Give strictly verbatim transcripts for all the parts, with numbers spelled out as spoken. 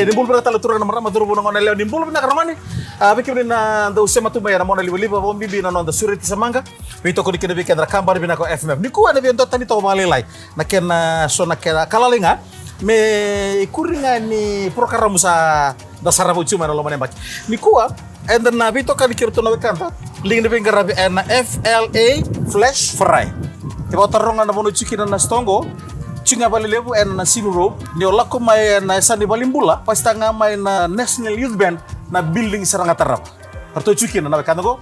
Ni bula vinaka tale turaga na marama, cauravou, na gone yalewa, ni bula vinaka na gone. A, vei kemuni na dau sema tu mai ena monalivaliva, vakabibi na noda sureti sa maqa. Veitokoni kina vei keda na kabani vinaka o F M F. Nikua ena via duatani toka vakalailai na kena, so na kena ka lalai ga me ikuri ga ni porokaramu sa da sarava oti mai na loma ni yabaki. Nikua eda na veitokani kei iratou na wekada, liga ni veiqaravi ena F L A Flash Fry. Ke vakataroga na vanua tiko kina na sitoa oqo, tiko ga valelevu ena Sydney Road. Ni o lako mai ena yasa ni valenibula, pasita ga mai na National Youth Band, na building sara ga tarava. Ratou tiko kina na wekada oqo.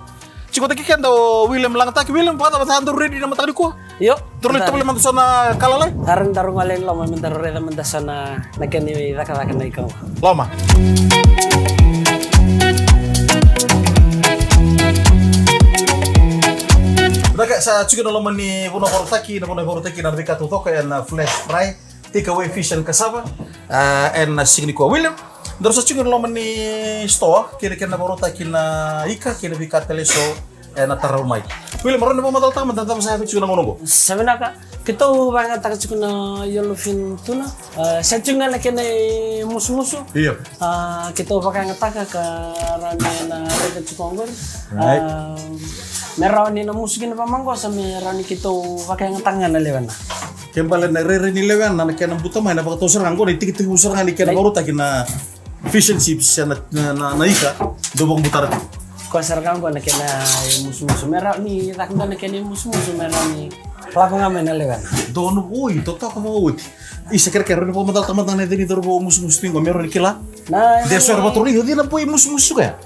Tiko taki keda o William Lagataki. William, vakacava, sa daru ready na mataka nikua? Io. Daru lai tovolea mada so na ka lalai. Sa rawa ni daru gole i loma me daru raica mada so na, na kena icakacaka na ika oqo. Loma. Vinaka, sa tiko na loma ni vanua vakarautaki, na vanua vakarautaki na veika taucoko ena Flash Fry. Take away fish and cassava. A, ena siga nikua. William, daru sa tiko ena loma ni sitoa kei na kena vakarautaki na ika kei na veika tale eso ena tarava mai. William, rawa ni vakamacalataka mada na cava sa yaco tiko na gauna oqo? Sa vinaka. Keitou vakayagataka tiko na yellowfin tuna. A, sa tiko ga na kena imusumusu. Io. A, keitou vakayagataka ka rawa ni na raica tiko oqori. Right. A, me rawa ni na musu kina vakamaqosa, me rawa ni keitou vakayagataka ga na lewena. Ke bale na rairai ni lewena, na kena buta mai, na vakatau sara ga oqo, na itekitekivu sara ga ni kena vakarautaki na fish and chips, na, na, na, na ika dau vakabutara tiko. Koya sara ga oqo na kena imusumusu, me rawa ni caka dua na kena imusumusu, me rawa ni lako ga mai na lewena. Donu, oi, totoka vakaoti. Isa, kerekere, rawa ni vakamacalataka mada na yaca ni cauravou musumusu tiko oqo, me rawa ni kila. Na, de so era vakatoro, io, cei na boi musumusu koya?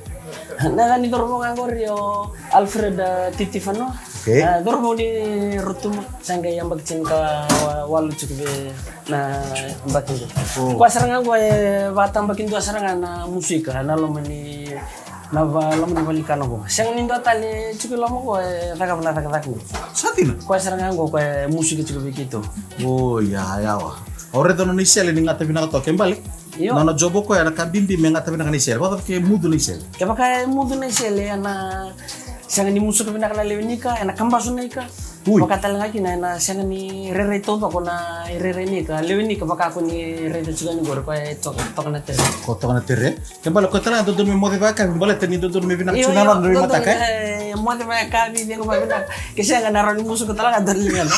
Na yaca ni cauravou ga oqori o Alfred, e, Titi Fanua. Okay. E, cauravou ni Rotuma, sa qai yabaki tinikawalu tiko vei na yabaki qo. Oh. Koya sara ga qo e vakatabakidua sara ga na musu ika ena loma ni, na va, loma ni valenikana qo. Sega ni dua tale tiko i loma qo e cakava na cakacaka qo. Sa dina? Koya sara ga qo koya e musu ika tiko vei keitou. O, ia, yawa. Au raica nona isele ni gata vinaka toka, ke bale. Io. Nona job o koya, na ka bibi me gata vinaka na isele. Vakacava ke mucu na isele? Kevaka e mucu na isele, ena sega ni musuka vinaka na lewe ni ika, ena kabasu na ika. Ui. Vaka tale ga kina ena sega ni rairai taucoko na irairai ni ika. Lewe ni ika vaka ko ni raica tiko yani qori, koya e toka, toka na tere. Ko toka na tere. Ke bale koya tale ga dodonu me moce vakayakavi, baleta ni dodonu me vinaka tiko na nona, io, dodonu me mataka, e? E, moce vakayakavi, cegu vakavinaka. Ke sega, na rawa ni musuka tale ga dua na ligana.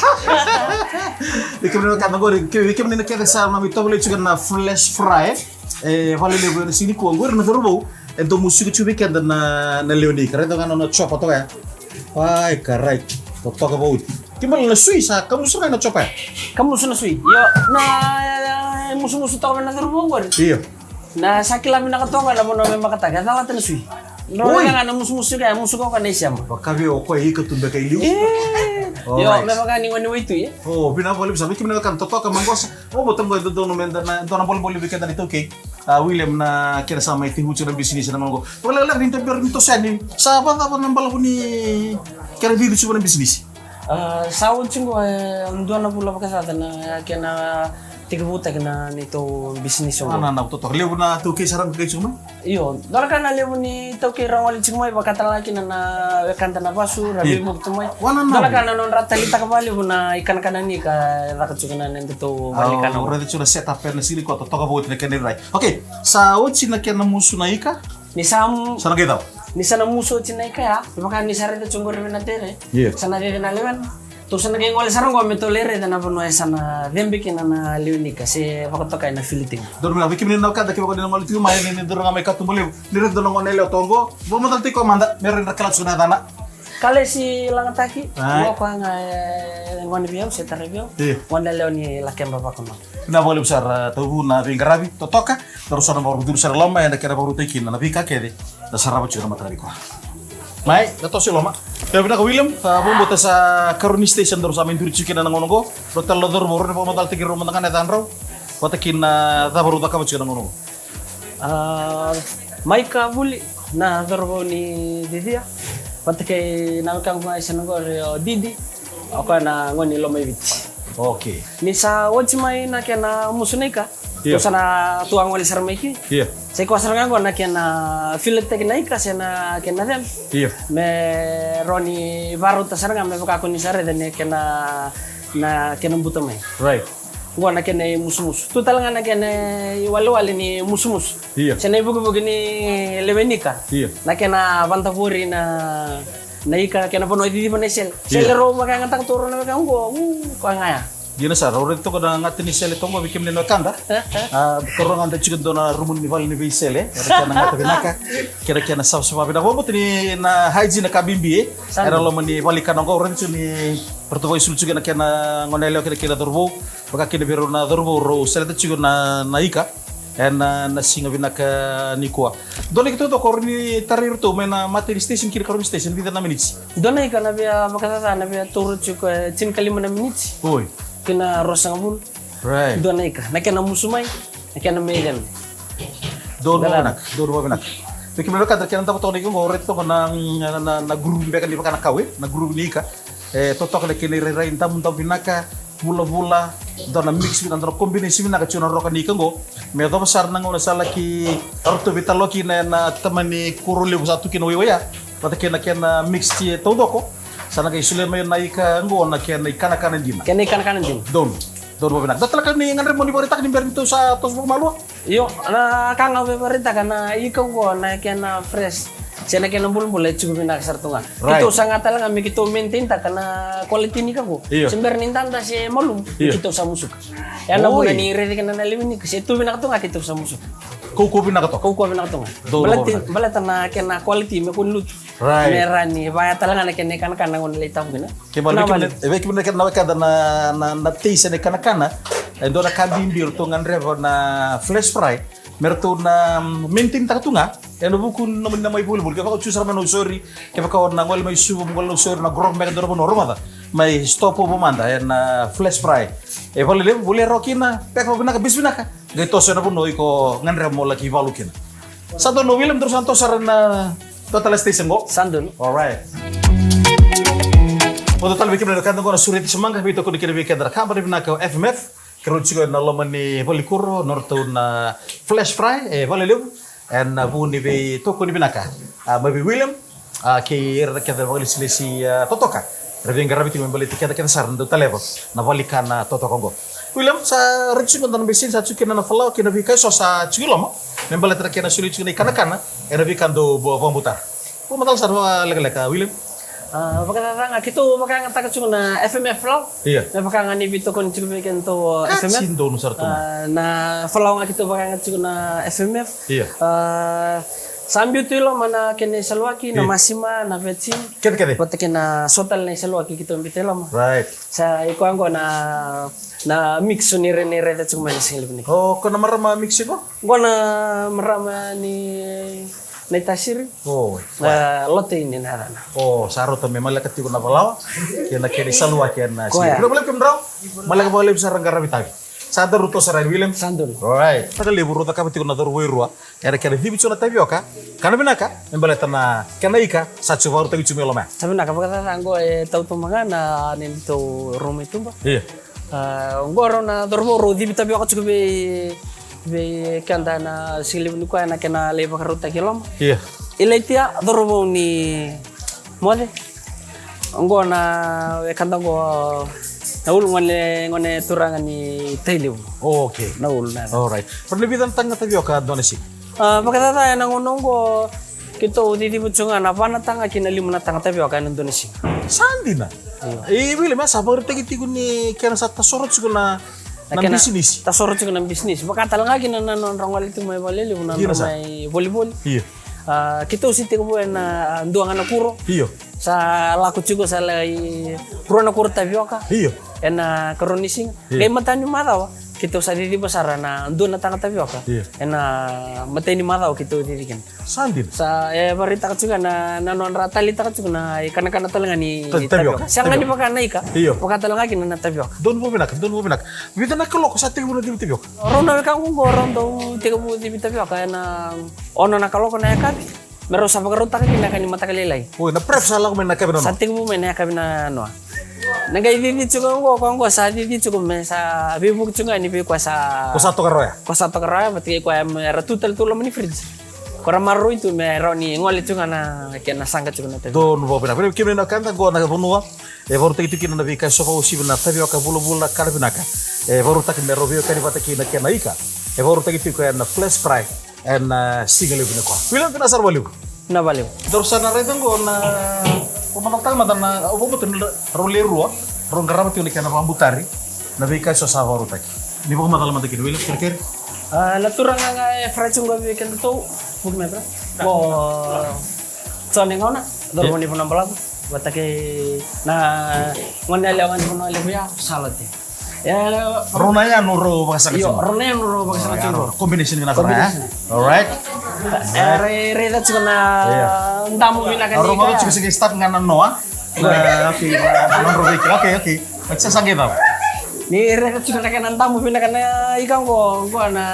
Vei kemuni na wekada qori, ke, vei kemuni na kece sa na mai tovolei tiko na Flash Fry, e, valelevu ena siga nikua, qori na cauravou e dau musuka tiko vei keda na, na lewe ni ika. Raica ga nona chopa toka ya. Ai, ka right. Totoka vakaoti. Ke bale na sui, sa kamusu ga na chopa ya? Kamusu na sui. Io, na, e, musumusu toka vei na cauravou qori. Io. Na sa kila vinaka toka na vanua me makataka, e calata na sui. Oi. Raica ga na musumusu ka, e musuka o koya na isema. Vakavi o koya e ika tu beka i liu. E. Io, right. Me vaka ni gone waitui, e. O, vinaka vakalevu sara. Vei kemuni na wekada, totoka, maqosa. O, vata qo e dodonu me da na, dua na bolebole vei keda na iTaukei. A, William, na kena sa mai tekivu tiko na bisinisi ena gauna qo. Vakalekaleka ni da bera ni toso yani. Sa vakacava na balavu ni kena cici tiko na bisinisi? A, sa oti qo e dua na vula vakacaca na kena tekivutaki na neitou bisinisi oqo. Na, na, na, totoka. Levu na taukei sa ra qai tiko mai? Io, dua na ka na levu ni taukei ra gole tiko mai, vaka tale ga kina na wekada na vasu, ra veivuke tu mai. Dua na ka na nodra taleitaka vakalevu na ikanakana ni ika e caka tiko na nodatou valenikana. Au raica tiko na setup ena siga nikua, totoka vakaoti na kena irairai. Okay, sa oti na kena musu na ika. Ni sa mu-, sa na qai cava? Ni sa na musu oti na ika ya, me vaka ni sa raica tiko qori vei na tere. Io. Sa na cici na lewena. Tou sa na qai gole sara qo me tou lai raica na vanua e sa na cebe kina na lewe ni ika se vakatokai na filiting. Donu me vei kemuni na wekada, kevaka ni na gole tiko mai, ni, ni duru ga mai katuba levu, ni raica dua na gone yalewa toka qo, vakamacalataki koya mada me rawa ni ra kila tiko na yacana. Kalesi Lagataki. Ai. Qo koya ga e gone vei au se tara vei au. Io. Gone yalewa ni Lakeba Vakanua. Vinaka vakalevu sara, tauvu na veiqaravi, totoka. Daru sa na vakarau curu sara i loma ena kena vakarautaki kina na veika kece da sarava tiko na mataka nikua. Mai, da toso i loma. Io, vinaka William, a, vakabauta sa karua ni station daru sa mai duri tiko kina na gauna oqo. Rau tale na cauravou, rau na vakamacalataki rau mada ga na yacadrau vata kei na cava rau cakava tiko na gauna oqo. A, Maika Vuli, na cauravou ni Cicia, vata kei na wekaqu ga e sa na qori o Didi, o koya na gone ni Lomaiviti. Okay. Ni sa oti mai na kena musu na ika, io, tou sa na tu a gole sara mai ki. Io. Sa i koya sara ga qo na kena filetaki na ika se na kena cem. Io. Me rawa ni varauta sara ga me vaka ko ni sa raica na kena, na kena buta mai. Right. Qo na kena imusumusu. Tu tale ga na kena iwalewale ni musumusu. Io. Se na ivukivuki ni lewe ni ika. Io. Na kena vadavori na, na ika, kena vanua e ciciva na isele. Io. Sele rau vakayagataka tu rau na weka qo. U, koya ga ya. Dina sara, au raica toka na gata ni sele toka vei kemuni na wekada. A, toka ga da tiko dua na rumu ni vale ni veisele. Era kena gata vinaka. Kena, kena savasava vinaka. Vakabauta ni na hygiene na ka bibi, e? Sa era dina. Loma ni valenikana qo, au raica tiko ni ratou vakaisulu tiko na kena gone yalewa kei na kena cauravou. Vaka kina vei rau na cauravou rau seleta tiko na, na ika. Ena, na siga vinaka nikua. Dua na ika taucoko, au rawa ni tarai iratou mai na mata ni station ki na karua ni station, vica na miniti? Dua na ika na via vakacaca, na via taura tiko e tinikalima na miniti. Oi. Ki na ruasagavulu. Right. Dua na ika. Na kena musu mai, na kena mai cema. Donu vakavinaka, donu vakavinaka. Vei kemuni na wekada kena davo toka na ika qo, au raica toka na, na, na, na groove beka ni vaka na kau, e? Na groove ni ika. E, totoka na kena irairai, damudamu vinaka, vulavula, dua na mix vinaka, dua na combination vinaka tiko na roka ni ika qo. Me yacova sara na gauna sa laki ratou veitalanoa kina na tamani kuro levu sa tu kina waiwai ya. Vata kei na kena mix ti e taucoko. Sa na qai solia mai na ika qo na kena ikanakana dina. Kena ikanakana dina. Donu, donu vakavinaka. Dua tale ka ni gadreva mo ni vakaraitaka ni bera ni tou sa toso vakamalua. Io, na ka ga au via vakaraitaka na ika qo na kena fresh. Se na kena bulabula e tiko vinaka sara tu ga. Right. Keitou saga tale ga me keitou maintain taka na quality ni ika qo. Io. Se bera ni dada se malumu, io, keitou sa musuka. Ya na vuna ni raici kina na lewe ni ika, se tu vinaka tu ga keitou sa musuka. Kaukauwa vinaka toka. Kaukauwa vinaka tu ga. Donu vakavinaka. Baleta, baleta na kena quality me kua ni lutu. Right. Me rawa ni vaya tale ga na kena ikanakana qo na lai tabu kina. Kena ibalebale. Vei kemuni na wekada na, na, na taste na ikanakana. E dua na ka bibi ratou gadreva na flash fry. Me ratou na, mm, maintain taka tu ga. Ena vuku ni nomuni na mai volivoli. Kevaka o tiko sara mai Nausori. Kevaka o na gole mai Suva, mo gole Nausori, na groove mai ka dua na vanua, rogoca. Mai stopover mada ena flash fry. E Valelevu, volia rawa kina, peka vakavinaka, bisi vinaka. Qai toso ena vanua iko gadreva mo laki valu kina. Sa donu William, daru sa toso sara na dua tale station qo. Sa donu. Alright. Mo dou tale vei kemuni na wekada qo na Sureti Samaqa, veitokoni kina vei keda na kaba ni vinaka o F M F. Keirau tiko ena loma ni valenikuro, nodratou na flash fry, e Valelevu. Ena vuku ni veitokoni vinaka. A, mai vei William. A, kei ira na kece vakalesilesi, a, totoka. Era veiqaravi tiko me baleti keda kece sara na dau taleva na valenikana totoka oqo. William, sa raici tiko na beseni sa tiko kina na falawa kei na veika eso sa tiko i loma. Me baleta na kena soli tiko na ikanakana ena veika dau vakabauta. Vakamacala sara vakalekaleka, William. A, vakacaca ga keitou vakayagataka tiko na F M F falawa. Ia. Me vaka ga ni veitokoni tiko vei kedatou, a, F M F. Ka si donu sara tu ga. A, na falawa ga keitou vakayaga tiko na F M F. Ia. A, sa biu tu i loma na kena isaluaki, na masima, na vetsin. Kece, kece. Vata kei na so tale na isaluaki keitou biuta i loma. Right. Sa i koya oqo na, na mix o ni ra-, ni raica tiko mai na siga levu ni. O, ko na marama mix iko? Oqo na marama ni, na itasiri. O, e, Lote ini na yacana. O, sa rauta me maleka tiko na falawa kei na kena isaluaki ena siga. Koya. Vinaka vakalevu kemudrau. Maleka vakalevu sara na qaravi tavi. Sa daru toso sara yani, William? Sa donu. Alright. Taka levu rau cakava tiko na cauravou e rua. Era kena civi tiko na tavioka. Kana vinaka, me baleta na kena ika, sa tiko vakarautaki tiko mai loma ya. Sa vinaka, vakacaca oqo e tautuba ga na neitou rua mai tuba. Ia. A, oqo rau na cauravou rau civi tavioka tiko vei, vei keda na siga levu ni koya na kena lai vakarautaki e loma. Ia. I Laitia, cauravou ni Moce. Oqo na wekada oqo na ulu gone, gone turaga ni Tailevu. O, okay. Na ulu na. Alright. Rau na vica na taga na tavioka dua na siga? A, vakacaca ena gauna oqo keitou ciciva tiko ga na va na taga ki na lima na taga tavioka ena dua na siga. Sa dina. Io. E, William, sa vakaraitaki tiko ni kena sa tasoro tiko na, na kena bisinisi. Tasoro tiko na bisinisi. Vaka tale ga kina na nodra gole tiko mai Valelevu na nodra mai volivoli. Io. A, keitou se tekivu ena, a, dua ga na kuro. Io. Sa lako tiko sa lai rua na kuro tavioka. Io. Ena karua ni siga. Io. Qai matai ni macawa keitou sa ciciva sara na dua na taga tavioka. Io. Ena matai ni macawa keitou cici kina. Sa dina. Sa, e, vakaraitaka tiko na, na nodra taleitaka tiko na ikanakana tale ga ni tavioka. Sega ni vaka na ika. Io. Vaka tale ga kina na tavioka. Donu vakavinaka, donu vakavinaka. Vica na kaloko sa tekivu na civi tavioka? Rau na wekaqu oqo rau dau tekivu civi tavioka ena ono na kaloko na yakavi. Me rau sa vakarautaka kina na yakavi ni mataka lailai. Oi, na prep sa lako mai na yakavi na ono. Sa tekivu mai na yakavi na ono. Na qai cici tiko oqo, koya oqo sa cici tiko me sa veivuke tiko ga ni vei koya sa, koya sa toka rawa ya. Koya sa toka rawa ya, vata kei koya me ra tu tale tu loma ni fridge. Ko ra maroroi tu me rawa ni gole tu ga na kena saqa tu ga na tavioka. Donu vakavinaka. Vei kemuni na wekada, qo na vanua e varautaki tu kina na veika e so vakauasivi na tavioka vulavula, kana vinaka. E varautaki me rau veiwekani vata kei na kena ika. E varautaki tiko ena flash fry ena siga levu nikua. William, vinaka sara vakalevu. Na vakalevu. Daru sa na raica qo na, vakamacalataka mada na, au vakabauta ni rau lewe rua rau qarava tiko na kena vakabutari na veika e so sa vakarautaki. Ni vakamacala mada kina, William, kerekere. A, na turaga ga e fry tiko qo vei kedatou, vuki mai bra. Qo Jone Gauna, cauravou ni Vanua Balavu, vata kei na gone yalewa ga ni Vanua Levu ya, Salote. E, rau na yanu rau vakasaqa tiko. Io, rau na yanu rau vakasaqa tiko. Combination vinaka sara, e? Combination. Alright. E, raica tiko na damu vinaka ni ika. Rau tiko se qai start ga na noa. Na, okay, na, na, okay, okay. Sa, sa qai cava? Ni raica tiko na kena damu vinaka na ika qo, qo na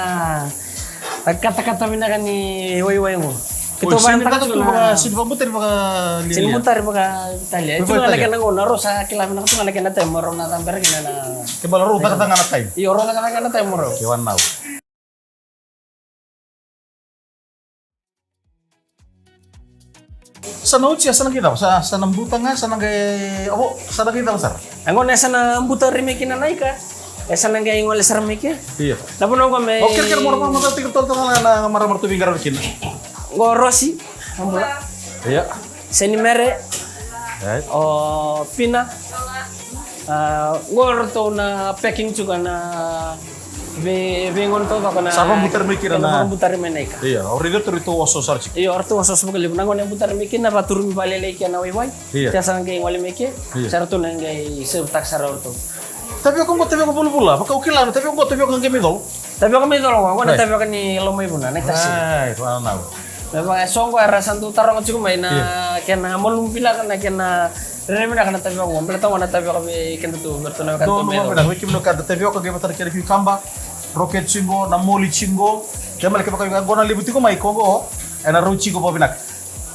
katakata vinaka ni waiwai qo. Keitou vakabutari tu vaka, sini vakabutari vakaitalia. Sini butari vakaitalia. E tu ga na kena qo, na rau sa kila vinaka tu ga na kena time, rau na cabera kina na. Ke bala rau cakacaka na time. Io, rau cakacaka na time, rau. Ke wanau. Sa na oti, sa na qai cava? Sa, sa na buta ga, sa na qai, avo, sa na qai cava sara? A qo na sa na buta ri mai kina na ika. E sa na qai gole sara mai ke. Io. Na vanua qo me. O kerekere, mora mada tiko totolo ga na marama ratou veiqaravi kina. Qo Rosi. Io. Seni Mere. Right. O Pina. A, qo ratou na packing tiko na vei, veigauna taucoko na. Sa vakabutari mai kina na. Vakabutari mai na ika. Io, o raica ratou oso sara tiko. Io, ratou oso vakalevu. Na gauna e butari mai kina, vaturumi vakalelei kina na waiwai. Io. Tea sa na qai gole mai ke. Io. Sa ratou na qai sevutaka sara o ratou. Tavioka qo, tavioka vulavula. Vaka au kila na tavioka qo, tavioka qai mai colo. Tavioka mai colo qo, qo na tavioka ni Lomaivuna, na itasi. Right, wow, now. Me vaka e so qo era sa dau taroga tiko mai na kena malumu vinaka, na kena rere vinaka na tavioka qo. Baleta qo na tavioka vei kedatou, vei ratou na wekada. Donu vakavinaka, vei kemuni na wekada, tavioka qai vata na kena kiukaba, rocket tiko qo, na moli tiko qo. Kena ibalebale kevaka qo na levu tiko mai, ko qo ena rauti iko vakavinaka.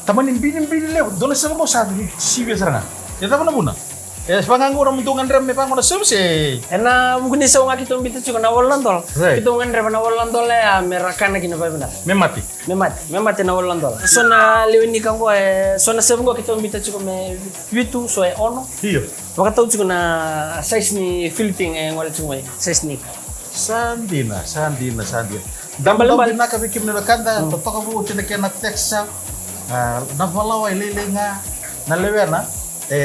Tamani binibini levu, dua na seve qo sa sivia sara ga. E cava na vuna? E vaka ga qo na mudou gadreva me vaka qo na seve se? Ena vuku ni sau ga keitou biuta tiko na walu na dola. Right. Keitou gadreva na walu na dola ya me ra kana kina vakavinaka. Me mate. Me mate, me mate na walu na dola. So na lewe ni ika qo, e, so na seve qo keitou biuta tiko me vitu, so e ono. Io. Vakatau tiko na size ni filling e gole tiko mai, size ni ika. Sa dina, sa dina, sa dina. Damu, damu vinaka vei kemuni na wekada, totoka vou oti na kena texture. A, na valawa e lailai ga, na lewena e,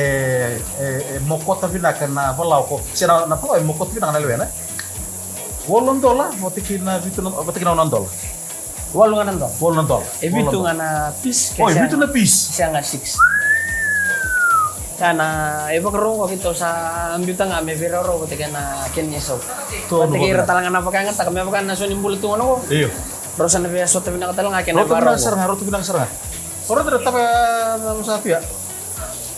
e, e mokota vinaka na valawa ko, se na, na valawa e mokota vinaka na lewena. Walu na dola vata kei na vitu na, vata kei na ono na dola. Walu ga na dola. Walu na dola. E vitu ga na piece. Oi, vitu na piece. Sega six. Ka na, e vakarau qo keitou sa biuta ga me veiraurau vata kei na kena isau. Vata kei ira tale ga na vakayagataka me vaka na so ni bula tu gona qo. Io. Rau sa na via sota vinaka tale ga kena vakarau. Rau tu vinaka sara ga, rau tu vinaka sara ga. O rau tale tava na sa tu ya.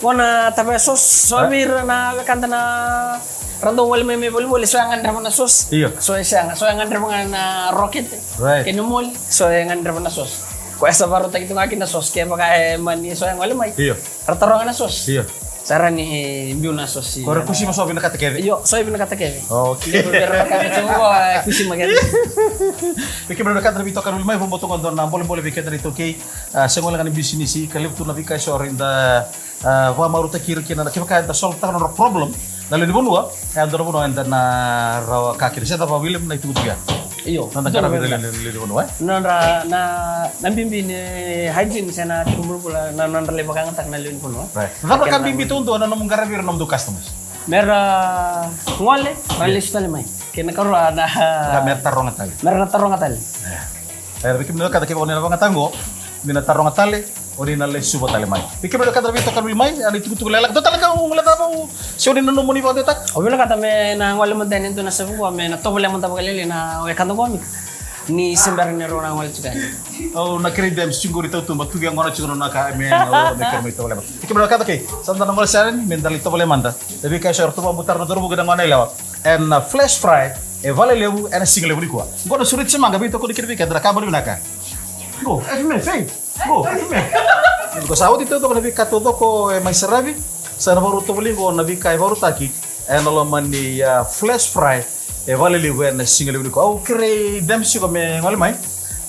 Qo na tavaya sauce, so vei ira na wekada na ra dau gole mai me volivoli, so e gadreva na sauce. Io. So e sega, so e gadreva ga na rocket. Right. Kei na moli, so e gadreva na sauce. Ko e sa vakarautaki tu ga kina sauce, kevaka e mani so e gole mai. Io. Ra taroga na sauce. Io. Sa ra ni biu na sauce. Ko ra kusi ma so vinakata kece. Io, so e vinakata kece. Okay. Kevaka ra vinakata kece, ko e kusi ma kece. Vei kemuni na wekada na veitokani voli mai, vakabauta qo dua na bolebole vei keda na iTaukei. A, se gole ga ni bisinisi, ka levu tu na veika e so eda, a, vakamarautaki ira kina, na kevaka eda solve-taka na nodra problem na lewe ni vanua, e dua na vanua eda na rawa ka kina. Se cava, William, na itukutuku ya? Io. Nodra qaravi ira na lewe ni vanua, e? Nodra, na, na bibi ni hygiene se na tiko bulabula na nodra lai vakayagataka na lewe ni vanua. Right. Cava ka bibi taudua na nomu qaravi ira na nomudou customers? Me ra gole, ra lesu tale mai. Kei na karua na. Me ra taroga tale. Me ra na taroga tale. Io. E, vei kemuni na wekada, kevaka o ni na vakayagataka qo, ni na taroga tale, o ni na lesuva tale mai. Vei kemuni na wekada na veitokani voli mai, a, na itukutuku lekaleka. Dua tale ka, au guilecava, au, se o ni nanuma mo ni vakadewataka. Au vinakata me na gole mada yani e dua na seve qo, me na tovolea mada vakalailai na wekada qo, me ni se bera ni rau na gole tiko yani. Au na kerei Dems tiko qori, tautuba, tuki yaqona tiko na nona ka, me na, me kere mai tovolea mada. Vei kemuni na wekada, okay, sa da na gole sara yani, me da lai tovolea mada. E veika e so eratou vakabutara na cauravou kei na gone yalewa. Ena, a, flash fry e Valelevu ena siga levu nikua. Qo na sureti se maqa, veitokoni kina vei keda, na ka bale vinaka. Qo, e me, hey, qo, e me. Qo sa oti taucoko na veika taucoko e mai saravi, sa na vakarau tovolei qo na veika e vakarautaki ena loma ni, a, flash fry e Valelevu ena siga levu nikua. Au kerei Dems tiko me gole mai.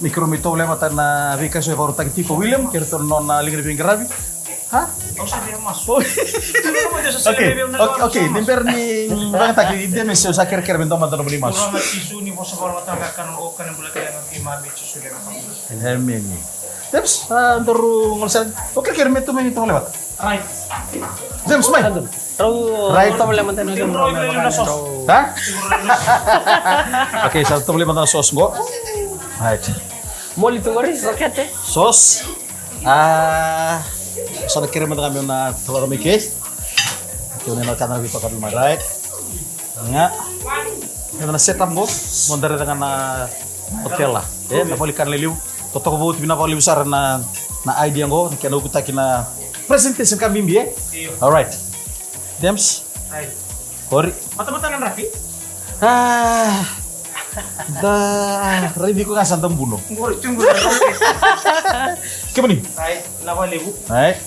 Ni keirau mai tovolea vata na veika eso e vakarautaki tiko o William kei ratou na nona liga ni veiqaravi. Ha? Au sa via masu. Okay, okay, okay. Ni bera ni vakayagataki, Dems, au sa kerekere me dua mada na nomuni masu. Emeni. Dems, a, daru gole sara. Okay, kerekere me tu mai ni tovolea vata. Right. Dems, mai. Rau, right. Rau tovolea mada na sauce. Ha? Okay, sa tovolea mada na sauce qo. Right. Moli tu qori, rokete. Sauce. A, sa na kerea mada ga meu na tovolea mai ke. Keu na ka na vei toka mai, right. Ga. Eda na set up qo, mo da raica ga na hotela. E, na vale ni kana lelevu. Totoka vou, vinaka vakalevu sara na, na idea qo, na kena ukutaki na presentation ka bibi, e? Io. Alright. Dems? Right. Qori. Matamata na draki? A, da, raici iko ga sa da buno. Qori, tu qori. Kemuni? Right, na vakalevu. Right.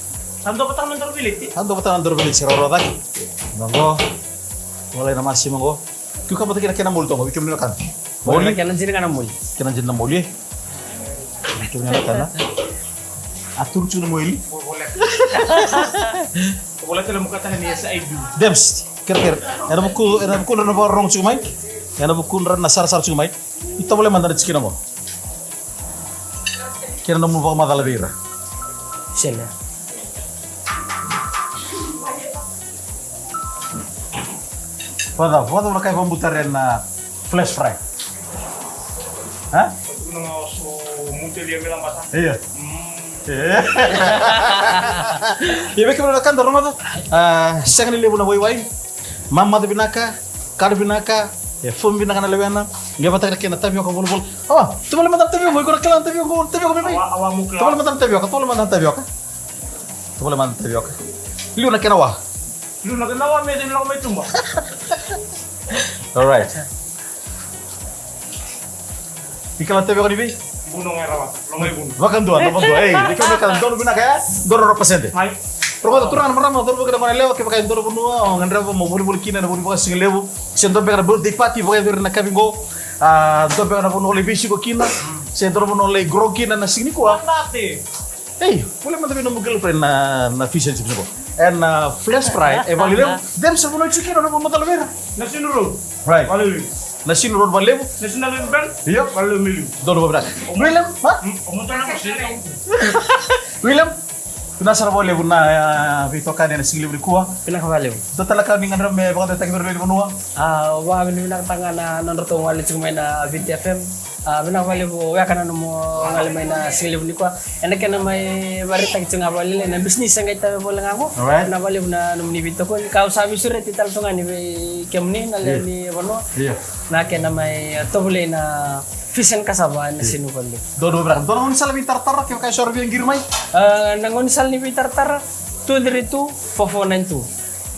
Sa dua vata na daru veleti. Sa dua vata na daru veleti, sa rawarawa cake. Qo. Volai na masima qo. Kiu ka vata kei na kena moli toka, vei kemuni na kana. Moli. Kena jini kana moli. Kena jini na moli. Vei kemuni na kana. A turu tu na moli. Volai tale mo katana ni S I D. Dems, kerekere. Ena vuku, ena vuku na vakarorogo tu mai. Ena vuku na sarasara tu mai. Ita volai mada na tikina mo. Kena nomu vakamacala vei ira. Sele. Vada, vada na kai vambuta re na flash fry. Ha? Io. E. Ia vei kemuni na ka da rogoca. A, sega ni levu na waiwai. Mamaca vinaka, kana vinaka, e fomi vinaka na lewena. Qai vata kei na kena tavioka volavola. O, tovolea mada na tavioka, iko na kila na tavioka, tavioka mai mai. Tovolea mada na tavioka, tovolea mada na tavioka. Tovolea mada na tavioka. Liu na kena wa. Liu na kena wa, me teni lako mai tuba. Alright. Ika na teveka ni vei? Buno ga e rawata. Lomai buno. Vakadua, vakadua. Ei, ika na ka donu vinaka ya. Donu ro pasede. Mai. Rogoca turaga na marama, donu vaka na gone yalewa, kevaka e dua na vanua o gadreva mo volivoli kina ena vanua vakasigalevu. Se dua beka na birthday party vakayacori ena kavi qo. A, dua beka na vanua o lai veisiko kina. Se dua na vanua o lai grow kina ena siga nikua. Ei, volai mada vei nomu girlfriend na, na fish and chips qo. Ena, a, flash fry, e valelevu. Dem sa vanua tiko kina na vanua macala vei ira. Nasinu Road. Right. Valelevu. Nasinu Road valelevu. National Bank. Io. Valelevu miliu. Donu vavinaka. William, ha? Mm, o moto na kasi. William, vinaka sara vakalevu na, a, veitokani ena sigalevu nikua. Vinaka vakalevu. Dua tale na ka ni gadreva me vakadewataki vei ira na lewe ni vanua. A, vakavinavinakataka ga na nodratou gole tiko mai na Viti F M. A, vinaka vakalevu, weka na nomu gole mai na sigalevu nikua. Ena kena mai vakaraitaki tiko ga vakalailai na bisinisi e qai tave voli ga qo. Alright. Vinaka vakalevu na nomuni veitokoni. Ka au sa veisureti tale tu ga ni vei kemuni na lewe ni vanua. Io. Na kena mai, a, tovolei na fish and cassava ena sinu voli. Donu vinaka. Dua na gaunisala veitaratara, kevaka e so era via qiri mai. A, na gaunisala ni veitaratara, two three two, four four nine two.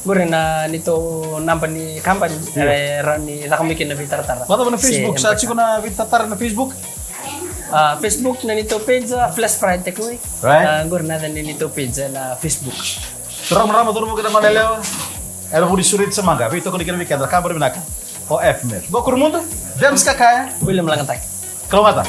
Qori na neitou naba ni kabani, io, e rawa ni caka mai kina na veitaratara. Vakacava na Facebook? Sa tiko na veitaratara na Facebook? A, Facebook na neitou page, a, Flash Fry Takeaway. Right. A, qori na yaca ni neitou page na Facebook. Turaga, marama, cauravou kei na gone yalewa. Era vuli sureti sa maqa, veitokoni kina vei keda, kabani vinaka. O F M F. Qo Kurumudu, James Kakaya. William Lagataki. Kalougata.